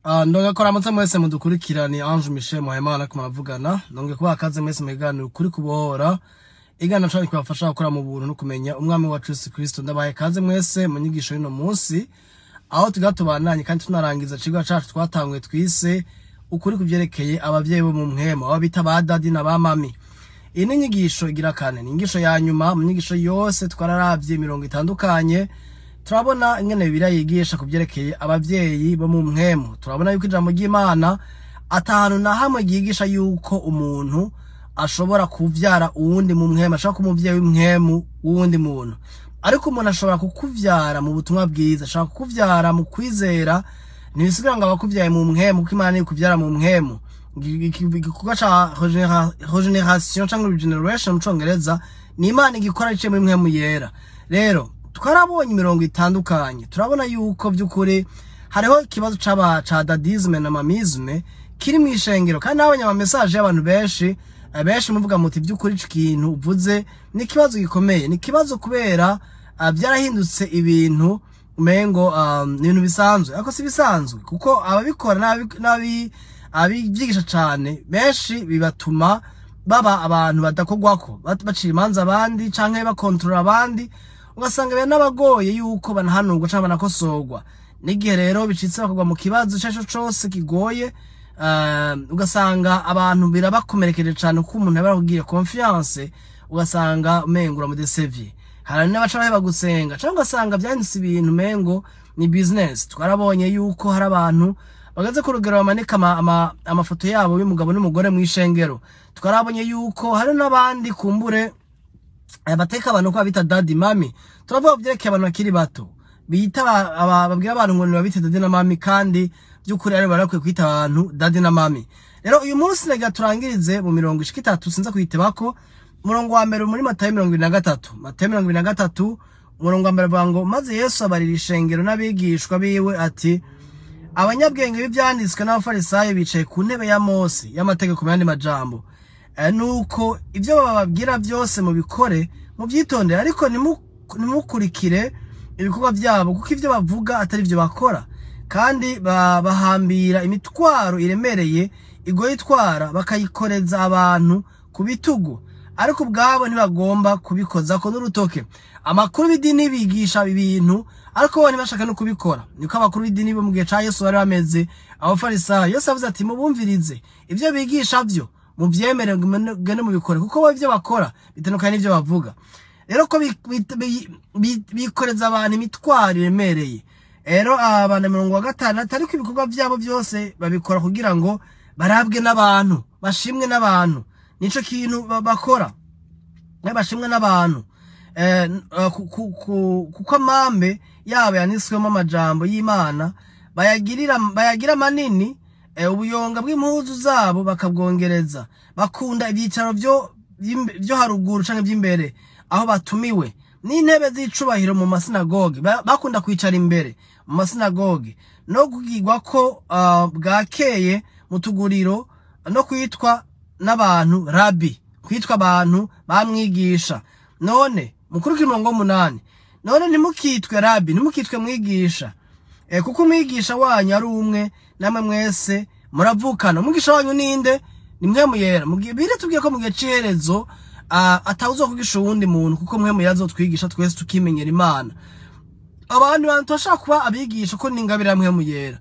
Ndonga ko mwese mudukurikira, ni Ange Michel Muhayimana ko muravugana. Nonge kubaha kaze mwese mu biganiro kuri kubohora igana cane kubafasha gukora mu buntu no kumenya umwami wacu Yesu Kristo. Ndabaye kaze mwese mu nyigisho y'uno munsi, aho tugira tubandanye kandi tunarangiza icigwa cacu twatanguye twise ukuri kuvyerekeye abavyeyi bo mu mpwemu, abo bita ba daddy na ba mummy. Iyi ni inyigisho igira kane, ni inyigisho ya nyuma mu nyigisho yose. Twararavye imirongo itandukanye, turabona ingene Bibiliya yigisha ku vyerekeye abavyeyi bo mu mpwemu. Turabona yuko ijambo ry'Imana atahantu na hamwe ryigisha yuko umuntu ashobora kuvyara uwundi mu mpwemu, ashobora kuba umuvyeyi w'impwemu w'uwundi muntu. Ariko umuntu ashobora kukuvyara mu butumwa bwiza, ashobora kukuvyara mu kwizera. Ntibisigura ngo abakuvyaye mu mpwemu, kuko Imana niyo ikuvyara mu mpwemu. Igikorwa ca regeneration canke regeneration mu Congereza ni Imana igikora iciye muri Mpwemu Yera. Rero twarabonye imirongo itandukanye, turabona yuko vy'ukuri hariho ikibazo c'aba ca dadisme na mamisme kiri mw'ishengero. Kandi nabonye ama message y'abantu benshi, benshi muvuga muti: "Vy'ukuri ico kintu uvuze ni ikibazo gikomeye." Ni ikibazo kubera vyarahindutse ibintu umengo ni ibintu bisanzwe, ariko si bisanzwe, kuko ababikora abivyigisha cane benshi bibatuma baba abantu badakogwako, bacira imanza abandi canke bakontorora abandi, ugasanga biranabagoye yuko banahanurwa canke banakosorwa. N'igihe rero bicitse bakagwa mu kibazo ico arico cose kigoye, ugasanga abantu birabakomerekeje cane, kuko umuntu aba yarakugiriye confiance, ugasanga umengo uramudesevye. Hari n'abaca baheba gusenga, canke ugasanga vyahindutse ibintu umengo ni business. Twarabonye yuko hari abantu bageze ku rugero bamanika amafoto yabo y'umugabo n'umugore mw'ishengero. Twarabonye yuko hari n'abandi kumbure bateka abantu ko babita daddy, mummy. Turavuga vyerekeye abantu bakiri bato bita babwira abantu ngo nibabite daddy na mummy, kandi by'ukuri ari barakwiye kwita abantu daddy na mummy. Rero uyu munsi reka turangirize mu mirongo ishika itatu, sinza kuyitebako. Umurongo wa mbere muri Matayo 23, Matayo 23, umurongo wa mbere avuga ngo: "Maze Yesu abarira ishengero n'abigishwa biwe ati: Abanyabwenge b'ivyanditswe n'Abafarisayo bicaye ku ntebe ya Mose," y'amategeko mu yandi majambo. "Nuko ibyo bababwira byose mubikore mubyitondere, ariko ntimukurikire ibikorwa byabo, kuko ibyo bavuga atari byo bakora. Kandi bahambira imitwaro iremereye igoye itwara, bakayikoreza abantu ku bitugu, ariko ubwabo ntibagomba kubikozako n'urutoke." Amakuru b'idini bigisha ibintu, ariko bo ntibashaka no kubikora. Niko abakuru b'idini bo mu gihe ca Yesu bari bameze, Abafarisayo. Yesu avuze ati: "Mubumvirize, ibyo bigisha vyo muvyemere, mugende mubikore, kuko bo ivyo bakora bitandukanye n'ivyo bavuga." Rero ko bikoreza abantu imitwaro iremereye. Rero abantu 50, ariko ibikorwa vyabo byose babikora kugira ngo barabwe n'abantu, bashimwe n'abantu. Nico kintu bakora, bashimwe n'abantu. Kuko amambe yabo yanditswemo amajambo y'Imana bayagirira, bayagira manini, ubuyonga bw'impuzu zabo bakabwongereza. Bakunda ibyicaro byo haruguru canke by'imbere aho batumiwe, n'intebe z'icubahiro mu masinagogi. Bakunda kwicara imbere mu masinagogi, no kugirwa ko bwakeye mu tuguriro, no kwitwa n'abantu rabi, kwitwa abantu bamwigisha. None mukurikire umurongo w'umunani: "None ntimukitwe rabi, ntimukitwe mwigisha, kuko umwigisha wanyu ari umwe, namwe mwese muravukana." Umwigisha wanyu ninde? Ni Mpwemu Yera. Bire tubwiye ko mu gihe c'iherezo atawuzokwigisha uwundi muntu, kuko Mpwemu Yera azotwigisha twese tukimenyera Imana. Abantu bantu turashaka kuba abigisha, ko n'ingabire ya Mpwemu Yera,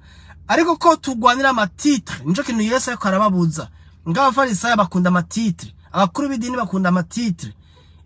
ariko ko turwanira ama titre, nico kintu Yesu ariko arababuza. Ng'Abafarisayo bakunda ama titre, abakuru b'idini bakunda ama titre.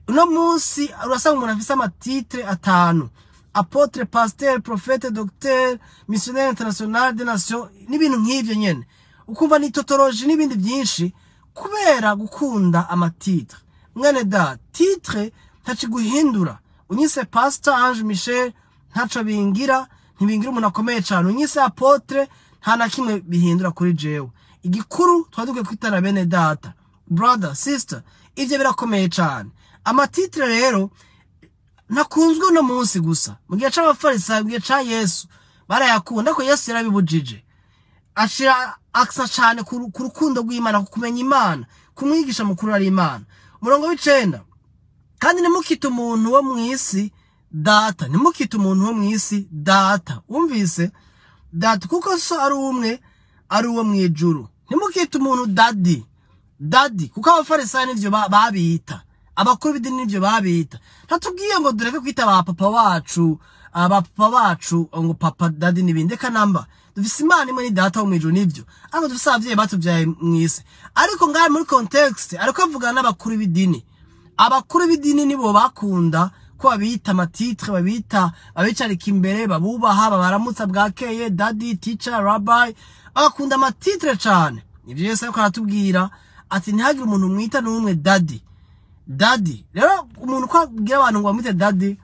Uno munsi urasanga umuntu afise ama titre atanu: apôtre, pasteur, prophète, docteur, missionnaire international des nations, n'ibintu nk'ivyo nyene. Ukumva ni tautologie n'ibindi byinshi kubera gukunda ama titre. Mwene da, titre ntaciguhindura. Unyise Pastor Ange Michel ntaco bingira, ntibingira umuntu akomeye cane. Unyise apôtre, nta na kimwe bihindura kuri jewe. Igikuru twari dukwiye kwitana bene data, brother, sister. Ivyo birakomeye cane. Ama titre rero ntakunzwe uno munsi gusa. Mu gihe c'Abafarisayo, mu gihe ca Yesu barayakunda, ko Yesu yarabibujije, ashira aksa cane ku rukundo rw'Imana, ku kumenya Imana, kumwigisha mukuru ari Imana. Umurongo w'icenda: "Kandi ntimukite umuntu wo mw'isi data, ntimukite umuntu wo mw'isi data." Wumvise? Data, kuko so ari umwe, ari uwo mw'ijuru. Ntimukite umuntu daddy daddy, kuko Abafarisayo nivyo babita, abakuru b'idini nivyo babita. Ntatubwiye ngo dureke kwita ba papa bacu, aba papa bacu ngo papa, daddy n'ibindi. Reka namba, dufise Imana imwe, ni Data wo mw'ijuru, nivyo, ariko dufise abavyeyi batuvyaye mw'isi. Ariko ngaha muri context ariko avugana n'abakuru b'idini. Abakuru b'idini nibo bakunda ko babita ama titres, babita, babicarika imbere, babubaha, babaramutsa bwakeye, daddy, teacher, rabbi. Bagakunda ama titres cane. Nivyo Yesu ariko aratubwira ati ntihagire umuntu mwita n'umwe daddy daddy. Rero umuntu ko abwira abantu ngo bamwite daddy,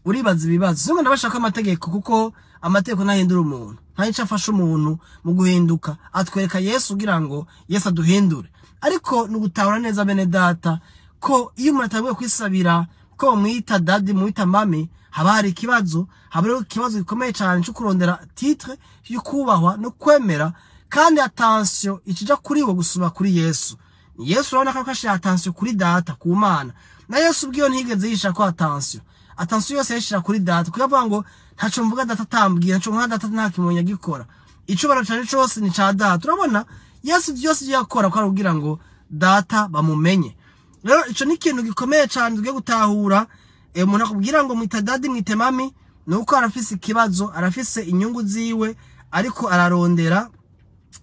uribaza ibibazo. Singo ndabashaka amategeko, kuko amategeko ntahindura umuntu, nta ico afasha umuntu mu guhinduka. Atwereka Yesu kugira ngo Yesu aduhindure. Ariko ni ugutahura neza, bene data, ko iyo umuntu ataguye kwisabira ko bamwita daddy, mwita mummy, haba hari ikibazo. Haba hariho ikibazo gikomeye cyane cyo kurondera titre yo kubahwa no kwemera, kandi attention ikija kuri we gusuma kuri Yesu. Yesu urabona ko ashira attention kuri Data, ku Mana. Na Yesu ubwiyo ntiyigeze yisha ko attention, attention yose yishira kuri Data, kuko avuga ngo ntaco mvuga Data atambwira, ntaco nka Data nta kimonye agikora, icubaro cane cose ni ca Data. Urabona Yesu byose ibyo yakora ko ari kugira ngo Data bamumenye. Rero ico ni ikintu gikomeye cane tugiye gutahura. Umuntu akubwira ngo mwita daddy, mwite mummy, ni uko arafise ikibazo, arafise inyungu ziwe ariko ararondera,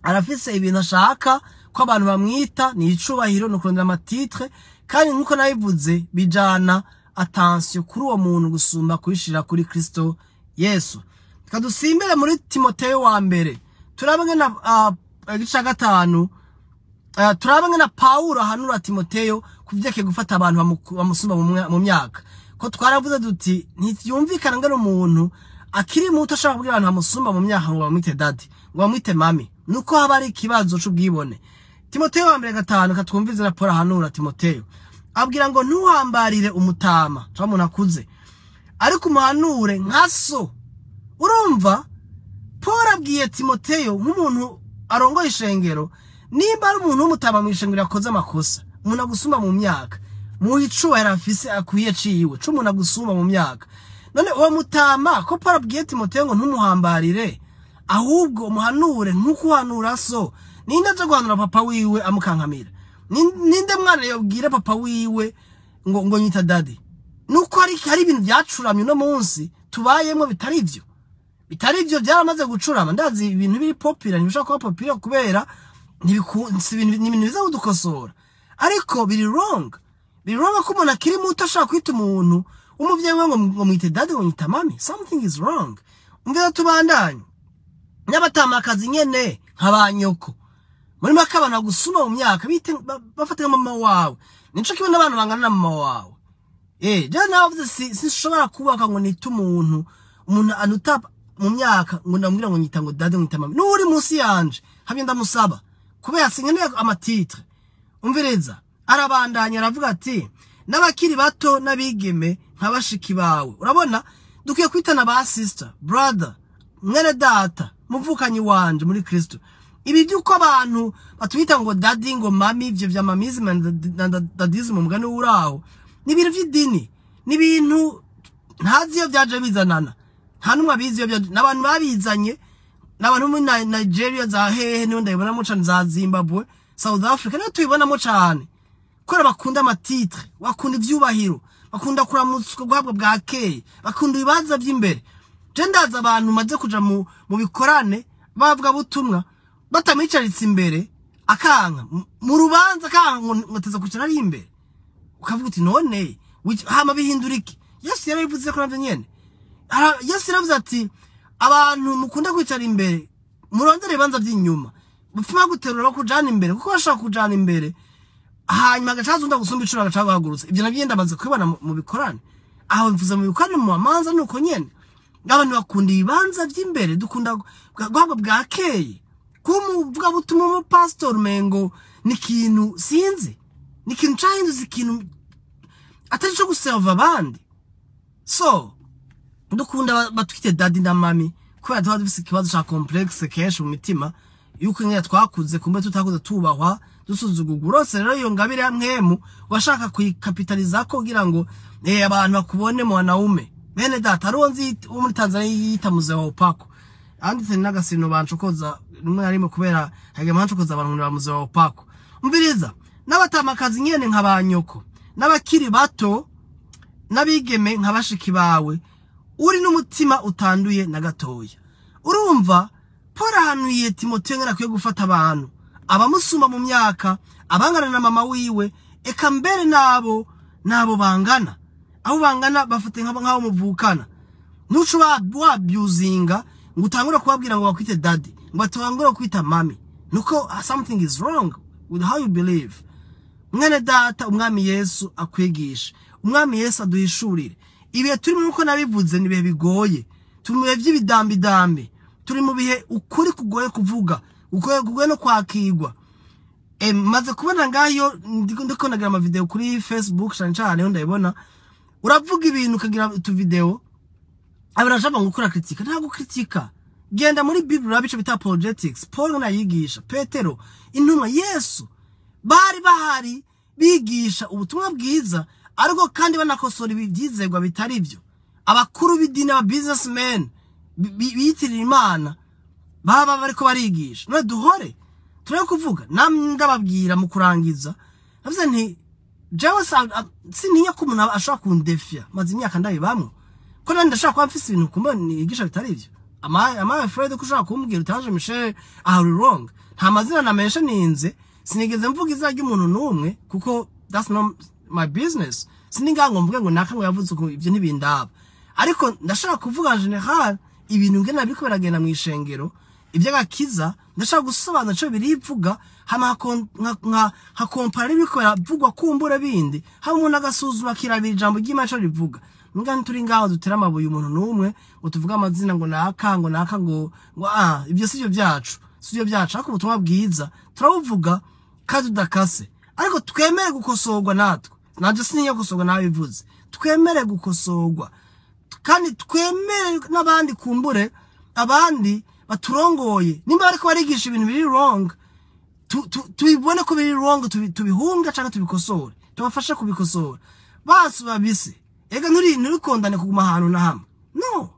arafise ibintu ashaka ko abantu bamwita. Ni icubahiro, ni ukurondera ama titres. Kandi nk'uko nabivuze, bijana attention kuri uwo muntu gusumba kuyishira kuri Kristo Yesu. Reka dusimbire muri Timoteyo wa mbere, turabe na igice ca 5, turabe na Paulo ahanura Timoteyo kuvyerekeye gufata abantu bamusumba mu myaka. Ko twaravuze duti ntivyumvikana ngene umuntu akiri muto ashobora kubwira abantu bamusumba mu myaka ngo bamwite daddy, ngo bamwite mummy, nuko haba ari ikibazo c'ubwibone. Timoteyo wa mbere 5, katwumvize na Paul ahanura Timoteyo, abwira ngo ntuhambarire umutama cyangwa umuntu akuze, ariko umuhanure nka so. Urumva Paul abwiye Timoteyo nk'umuntu arongoye ishengero, nimba ari umuntu w'umutama mu ishengero yakoze amakosa, umuntu agusumba mu myaka, muha icubahiro afise akwiye ciwe c'umuntu agusumba mu myaka. None uwo mutama, ko Paul abwiye Timoteyo ngo ntumuhambarire, ahubwo umuhanure nk'uko uhanura so, ninde aje guhanura papa wiwe amukankamira? Ninde mwana yobwira papa wiwe ngo nyita daddy? Nuko hari ibintu byacuramye uno munsi tubayemwo bitari ivyo, bitari ivyo, byaramaze gucurama. Ndazi ibintu biri populaire ntibishobora kuba populaire kubera si ibintu, ni ibintu biza kudukosora, ariko biri wrong, biri wrong ko umuntu akiri muto ashaka kwita umuntu umuvyeyi we ngo mwite daddy, ngo mwite mummy. Something is wrong. Umvira, tubandanye. N'abatamakazi nyene nka ba nyoko, muri make abantu bagusuma mu myaka bite bafata nka mama wawe, nico kimwe n'abantu bangana na mama wawe. Je navuze si sinshobora kubaka ngo nite umuntu anuta mu myaka ngo ndamubwira ngo nyita ngo daddy, ngo nyita mama. N'uri munsi yanje habye ndamusaba, kubera sinkeneye ama titres. Umviriza, arabandanya aravuga ati n'abakiri bato n'abigeme nka bashiki bawe. Urabona dukwiye kwitana ba sister, brother, mwene data, muvukanyi wanje muri Kristo. Ibi by'uko abantu batwita ngo daddy, ngo mummy, ivyo vya mummyism na daddyism, umugani uraho, ni ibintu vy'idini, ni ibintu ntazi iyo vyaje bizanana, nta n'umwe abizi iyo vyaje, n'abantu babizanye, n'abantu muri Nigeria za hehe, niho ndabibonamo cane, za Zimbabwe, South Africa, niho tubibonamo cane, kubera bakunda ama titres, bakunda ivyubahiro, bakunda kuramutswa, guhabwa bwakeye, bakunda ibibanza vy'imbere. Je ndazi abantu maze kuja mu bikorane bavuga butumwa, batamwicaritse imbere akanka, mu rubanza akanka ngo teza kwicara ari imbere. Ukavuga uti none hama bihindura iki? Yesu yarabivuze ko navyo nyene. Yesu yaravuze ati abantu mukunda kwicara imbere, murondere ibibanza vy'inyuma, bupfuma guterura bakujana imbere, kuko bashaka kujana imbere, hanyuma agaca haza undi agusumba icuro, agaca guhagurutsa. Ivyo navyo ndamaze kubibona mu bikorane. Aho mvuze mu bikorane, mu manza nuko nyene abantu bakunda ibibanza vy'imbere. Dukunda guhabwa bwakeye. Kuba umuvugabutumwa, umupasitori, umengo ni ikintu, sinzi, ni ikintu cahindutse ikintu atari ico guserva abandi. So dukunda batwite daddy na mummy kubera tuba dufise ikibazo ca complexe kenshi mu mitima, yuko nyine twakuze kumbe tutakuze tubahwa, dusuzugurwa. Urose rero iyo ngabire ya mpwemu washaka kuyikapitalizako kugira ngo abantu bakubone mu wanaume. Bene data, hariho nzi wo muri Tanzania yiyita mzee wa upako. Anditse n'agasino bancokoza rimwe na rimwe, kubera hagiye bancokoza abantu bamuze wa upako. Umviriza, n'abatamakazi nyene nka ba nyoko, n'abakiri bato, n'abigeme nka bashiki bawe, uri n'umutima utanduye na gatoya. Urumva, Paul ahanuye Timoteyo ngene akwiye gufata abantu abamusumba mu myaka, abangana na mama wiwe, eka mbere n'abo bangana, abo bangana bafate nk'abo muvukana. Ntuce wabyuzinga ngo utangure kubabwira ngo bakwite daddy, ngo batangure kwita mummy, nuko something is wrong with how you believe. Mwene data, Umwami Yesu akwigisha, Umwami Yesu aduhishurire ibihe turimo. Nkuko nabivuze, ni ibihe bigoye, turi mu bihe by'ibidambidambi, turi mu bihe ukuri kugoye kuvuga, kugoye no kwakirwa. Maze kubona ngayo ndiko nagira amavideo kuri Facebook cyane cyane, ndabibona uravuga ibintu, ukagira utuvideo, abirashaka ngo ukora critique. Ntabwo critique. Genda muri Bible urabe ico bita apologetics. Paul nayigisha, Petero intumwa, Yesu, bari bahari bigisha ubutumwa bwiza, ariko kandi banakosora ibyizerwa bitari byo. Abakuru b'idini, aba businessmen biyitirira Imana, baba bariko barigisha. None duhore tureke kuvuga? Namwe ndababwira, mu kurangiza navuze nti jewe sintinya ko umuntu ashobora kundefya. Maze imyaka ndabibamwo, ko nandi ndashobora kuba mfise ibintu kumba nigisha bitari ivyo. Am I afraid ko ushobora kumbwira utaje, "Michel, aha uri wrong"? Nta mazina na mentioninze, sinigeze mvuga izina ry'umuntu n'umwe, kuko that's not my business. Sindi ngaho ngo mvuge ngo naka ngo yavuze uku, ibyo ntibindaba. Ariko ndashaka kuvuga en général ibintu ngena biriko biragenda mu ishengero, iby'agakiza. Ndashaka gusobanura ico birivuga, hama nkakompara n'ibiriko biravugwa kumbura bindi, hama umuntu agasuzuma, akirabira ijambo ry'Imana ico rivuga. Mbwa ntituri ngaho dutera amabuye umuntu n'umwe, ngo tuvuge amazina, ngo naka, ngo naka, ngo ibyo sivyo byacu, sivyo byacu. Ariko ubutumwa bwiza turabuvuga kandi tudakase, ariko twemere gukosorwa natwe. Naje sininya gukosorwa, nabivuze. Twemere gukosorwa kandi twemere n'abandi, kumbure abandi baturongoye, nimba bariko barigisha ibintu biri wrong, tubibone ko biri wrong, tubihunga canke tubikosore, tubafashe kubikosora. Basi babise ega nturikondane kuguma ahantu na hamwe. No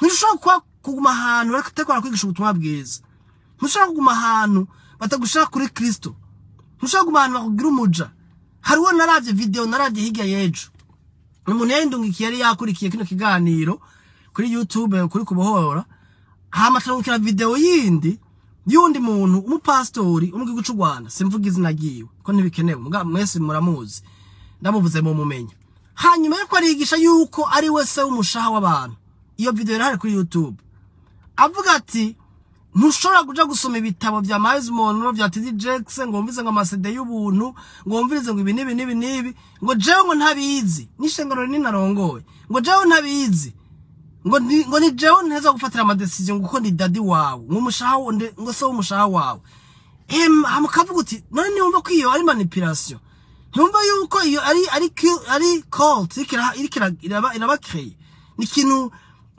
ntushobora kuba kuguma ahantu bariko barakwigisha ubutumwa bwiza, ntushobora kuguma ahantu batagushaka kuri Kristo, ntushobora kuguma ahantu bakugira umuja. Hariho naravye video, naravye hirya y'ejo, umuntu yayindungikiye, yari yakurikiye kino kiganiro kuri YouTube, kuri Kubohora, hama acarungikira video yindi y'undi muntu, umupasitori wo mu gihugu c'u Rwanda. Simvuga izina ryiwe ko ntibikenewe, muga mwese muramuzi, ndamuvuze mu mumenya. Hanyuma yuko arigisha yuko ari we se w'umushaha w'abantu, iyo video irahari kuri YouTube, avuga ati ntushobora kuja gusoma ibitabo vya Miles Monroe, vya TD Jakes, ngo wumvize ngo amasede y'ubuntu, ngo wumvirize ngo ibi n'ibi n'ibi n'ibi, ngo jewe ngo ntabizi, n'ishengero rinini arongoye, ngo jewe ntabizi, ngo ni jewe nteza gufatira ama décision, ngo kuko ndi daddy wawe, ngo umushaha ngo se w'umushaha wawe. Hama ukavuga uti none ntiwumva ko iyo ari manipulation? Ntiwumva yuko iyo ari cult iriko iraba créé? Ni ikintu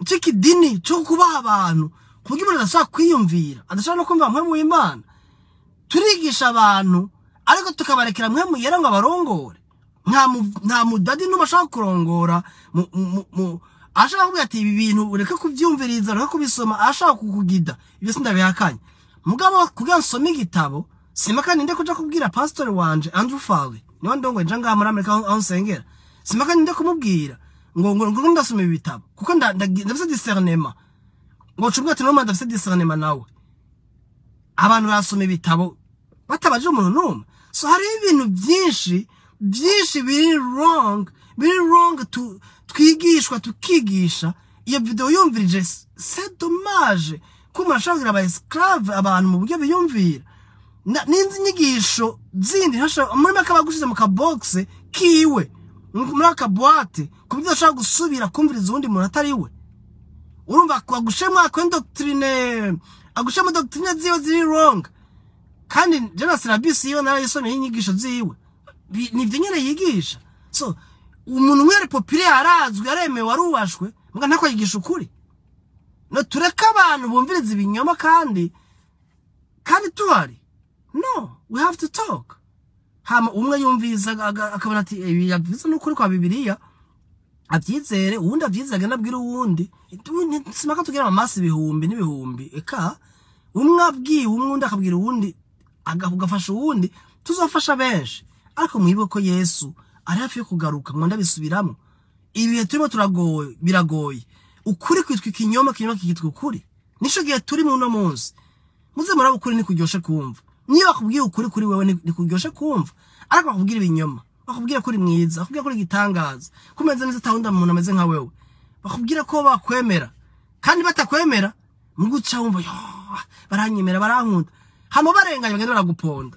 c'ikidini co kubaha abantu ku buryo umuntu adashobora kwiyumvira, adashobora no kumva mpwemu w'Imana. Turigisha abantu, ariko tukabarekera Mpwemu Yera ngo abarongore. Nta mu daddy n'umwe ashaka kurongora ashaka kuvuga ati ibi bintu ureke kuvyumviriza, ureke kubisoma, ashaka kukugida. Ibyo sindabihakanye. Mugabo kugira nsome igitabo, simaka ninde kuja kubwira pastor wanje Andrew Farley, niwe ndongoye nja ngaha muri Amerika aho nsengera, simaka ninde kumubwira ngo ndasoma ibi bitabo, kuko ndafise discernement, ngo cumbwa ati noma ndafise discernement. Nawe abantu barasoma ibitabo batabajije umuntu n'umwe. So hariho ibintu byinshi byinshi biri wrong, biri wrong, twigishwa, tukigisha. Iyo video yumvirije, c'est dommage ko umuntu ashobora kugira aba esclave abantu mu buryo biyumvira. N'inzi inyigisho zindi muri make bagushize mu kabogise kiwe, muri aka boîte, ku buryo udashobora gusubira kumviriza uwundi muntu atari we. Urumva agushemo doctrine, agushemo doctrine ziwe ziri wrong. Kandi Jonas Rabisi yiwe narayisomeye, inyigisho ziwe nivyo nyene yigisha. So umuntu umwe ari populaire, arazwi, aremewe, arubashwe, muga ntako yigisha ukuri. No tureke abantu bumviriza ibinyoma kandi tuhari? No, we have to talk. Hama umwe yumviriza akabona ati ibi yavuze n'ukuri kwa Bibiliya. Abyizere, uwundi abyizere, agenda abwira uwundi. Simaka tugira amamasi ibihumbi n'ibihumbi. Eka, umwe abwiye umwe, undi akabwira uwundi, ugafasha uwundi, tuzofasha benshi. Ariko mwibuke ko Yesu ari hafi yo kugaruka. Ngo ndabisubiramo, ibihe turimo turagoye, biragoye. Ukuri kwitwa ikinyoma, ikinyoma kikitwa ukuri. Nico gihe turi mu uno munsi. Muze muraba, ukuri nikuryoshe kumva. Niyo bakubwiye ukuri kuri wewe nikuryoshe kumva, ariko bakubwira ibinyoma, bakubwira ko uri mwiza, bakubwira ko uri igitangaza, ko umeze neza, atawundi muntu ameze nka wewe, bakubwira ko bakwemera kandi batakwemera, mu guca wumva: "Yo, baranyemera, barankunda." Hama barenganye, bagenda baraguponda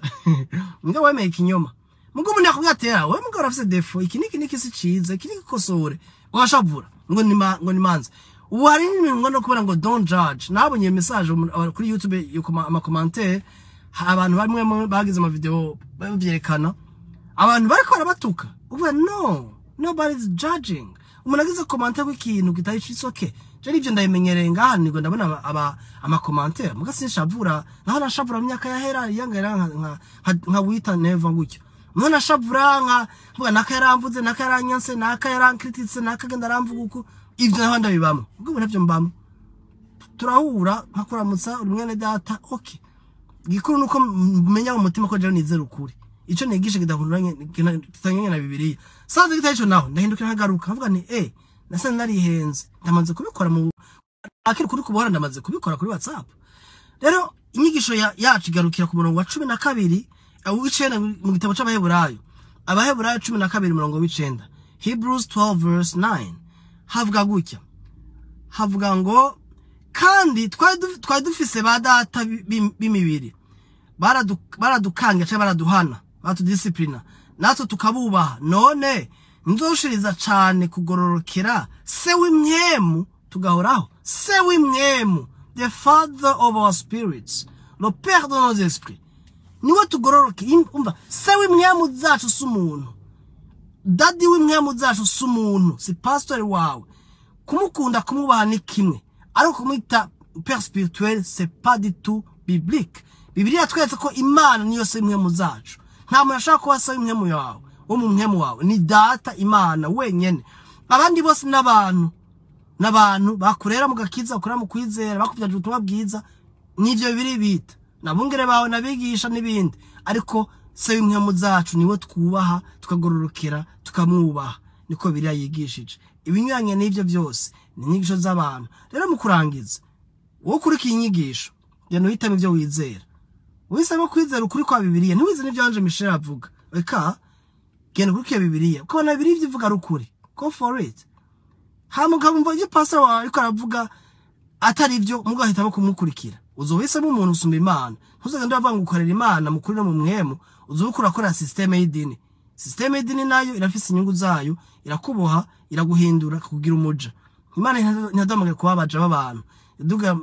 mbwa wemeye ikinyoma. Mugo umuntu yakubwira ati: "Wewe mugabo urafise défaut iki niki niki, si ciza iki niki, kosore," ugashavura ngo ni ngo ni manza. Ubu hari n'ibintu ngo no kubona ngo "don't judge". Nabonye iyo message kuri YouTube yuko ama commentaire, abantu bamwe bagize ama video bavyerekana, abantu bariko barabatuka. Uvuga: "No, nobody is judging." Umuntu agize commentaire ku ikintu kitari, it's okay. Je nivyo ndabimenyereye ngaha, nibwo ndabona ama commentaire, muga sinshavura. Naho nashavura mu myaka yahera, yangera nka wita neva gutyo, mwe nashavura nka mvuga naka yaramvuze, naka yaranyanse, naka yarankrititse, naka genda aramvuga uku. Ivyo naho ndabibamwo, ubwo ubu ntavyo mbamwo. Turahura, nkakuramutsa, uri mwene data, okay. Gikuru nuko menya mu mutima ko jewe nizera ukuri, ico nigisha kidahuranye, kitanyanye na Bibiliya. Sanze kitari ico, naho ndahindukira, nkagaruka, nkavuga nti: "Eh, nasanze narihenze." Ndamaze kubikora mu akiri kuri kubohora, ndamaze kubikora kuri WhatsApp. Rero inyigisho yacu igarukira ku murongo wa 12, w'icenda, mu gitabo c'Abaheburayo. Abaheburayo 12, umurongo w'icenda, Hebrews 12 verse 9, havuga gutya, havuga ngo: "Kandi twari dufise ba data b'imibiri, baradukangira cyangwa baraduhana, baratudisciplina, natwe tukabubaha. None nzoshiriza cane kugororokera se w'impwemu tugahoraho?" Se w'impwemu, the father of our spirits, le père de nos esprits, niwe tugororoke. Umva, se w'impwemu zacu si umuntu. Daddy w'impwemu zacu si umuntu, si pastori wawe. Kumukunda, kumwubaha ni kimwe, ariko kumwita père spirituel, c'est pas du tout biblique. Bibiliya yatweretse ko Imana niyo se w'impwemu zacu. Nta muntu ashobora kuba se w'impwemu yawe, wo mu mpwemu wawe, ni Data Imana wenyene. Abandi bose n'abantu, n'abantu bakurera mu gakiza, bakurera mu kwizera, bakuvyaje ubutumwa bwiza, n'ivyo bibiri bita nabungere bawe, nabigisha n'ibindi. Ariko se w'impwemu zacu niwe twubaha, tukagororokera, tukamwubaha. Niko Bibiliya yigishije. Ibinyuranye n'ivyo byose ni inyigisho z'abantu. Rero mu kurangiza, wowe ukurikiye inyigisho, genda uhitamo ivyo wizera. Uhisemo kwizera ukuri kwa Bibiliya, ntiwize n'ivyo Ange Michel avuga. Reka, genda ukurikiye Bibiliya, ukabona Bibiliya ivyo ivuga ari ukuri, go for it. Hama ukamva ibyo pastor wawe ariko aravuga atari ibyo, mugahitamo kumukurikira, uzohisemo umuntu usumba Imana. Ntuzagende uravuga ngo ukorera Imana mu kuri no mu mpwemu, uzoba uriko urakora système y'idini. Système y'idini nayo irafise inyungu zayo, irakuboha, iraguhindura, kugira umuja. Imana ntiyaduhamagaye kuba abaja b'abantu,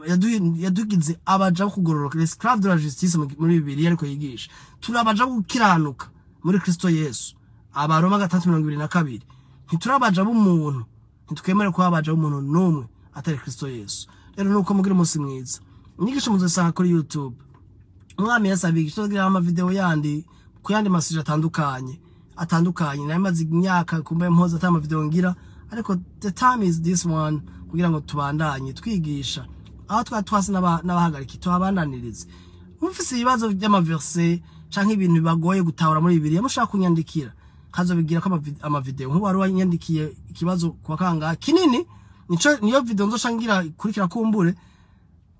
yadugize abaja bo kugororoka, l'esclave de la justice muri Bibiliya. Ariko yigisha turi abaja bo gukiranuka muri Kristo Yesu, Abaroma 6:22. Ntituri abaja b'umuntu, ntitwemere kuba abaja b'umuntu n'umwe atari Kristo Yesu. Rero nuko mugira umunsi mwiza. Inyigisho muzisanga kuri YouTube. Umwami Yesu abigisha. Tugira amavideo yandi ku yandi ma sujet atandukanye atandukanye. Nari maze imyaka kumbe mpoza ata amavideo ngira, ariko the time is this one kugira ngo tubandanye twigisha aho twari twasi n'abahagariki, tuhabandanirize. Mufise ibibazo by'ama verset canke ibintu bibagoye gutahura muri Bibiliya, mushaka kunyandikira, nkazobigira ko amavideo. Nk'ubu wari wanyandikiye ikibazo kuwa kangahe kinini, nico niyo video nzoca ngira ikurikira. Kumbure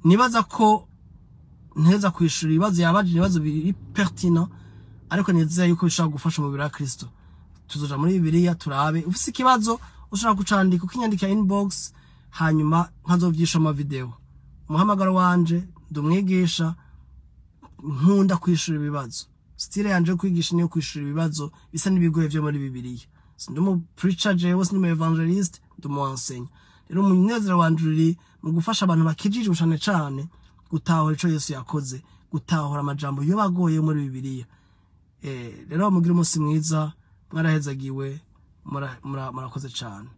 nibaza ko nteza kwishura ibibazo yabajije, ibibazo biri pertinent, ariko nizeye yuko bishobora gufasha umubiri wa Kristo. Tuzoja muri Bibiliya turabe. Ufise ikibazo ushobora kucandika, ukinyandikira inbox, hanyuma nkazovyisha ama video. Umuhamagaro wanje, ndumwigisha, nkunda kwishura ibibazo. Style yanje yo kwigisha niyo kwishura ibibazo bisa n'ibigoye vyo muri Bibiliya. Sindi umu preacher jewe, sindi umu évangéliste, ndi umu enseignant. Rero umunezero wanje uri mu gufasha abantu bakijijwe cane cane gutahura ico Yesu yakoze, gutahura amajambo yo bagoye muri Bibiliya. Rero mugire umunsi mwiza, mwarahezagiwe, murakoze cane.